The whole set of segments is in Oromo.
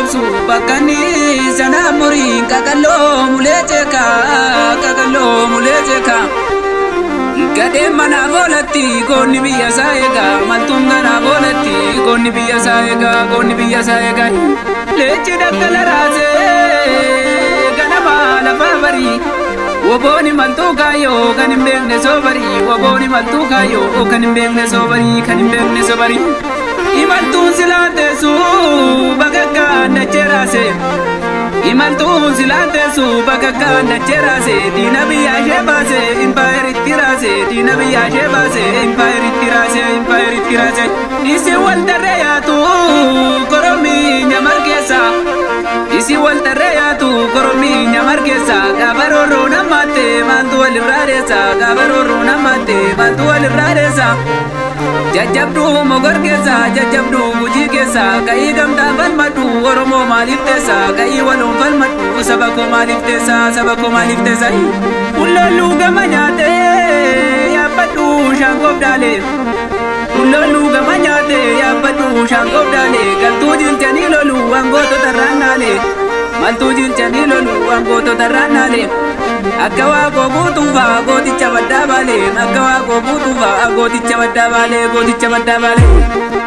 cabsu bakka sana muriin qaqalloo mulee jeeka qaqalloo mulee jeeka. Gadheen manaaf oolatti goonni biyya isaa eegaa maltuun ganaaf oolatti goonni biyya isaa eegaa goonni biyya isaa eegaa. Leenci daggala raasee ganama lafaa barii wobooni maltuu kaayyoo kan hin beekne soobarii wobooni maltuu kaayyoo kan hin beekne soobarii kan hin beekne soobarii. Imaltuun silaan teessu bakakkaan dachee raase. Imaltuun silaan teessu bakakkaan dachee raase. Diina biyya ishee baase impaayeritti raase. Diina biyya ishee baase impaayeritti raase impaayeritti raase. Isin wal tarree yaatu koromii nyamar keessa. Isin wal tarree yaatu koromii nyamar keessa. Gaafa roorroo namaatte maaltu walirraa dheessa. Gaafa roorroo namaatte maaltu walirraa dheessa. Jajjabduu mogor keessa jajjabduu gujii keessa ka'ii gamtaa falmadhu Oromoo maaliif teessa ka'ii waloon falmadhu saba koo maaliif teessa saba koo maaliif teessa. Ullolluu gama nyaatee yaabbadhu shaangoof daalee. Ullolluu gama nyaatee yaabbadhu shaangoof daalee galtuu jilchanii lolu wangootota irraan maltuu jilchanii lolu wangootota irraan naalee. Akka waaqoo guutuufaa gooticha baddaa baalee akka waaqoo guutuufaa gooticha baddaa baalee gooticha baddaa baalee.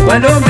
Balloon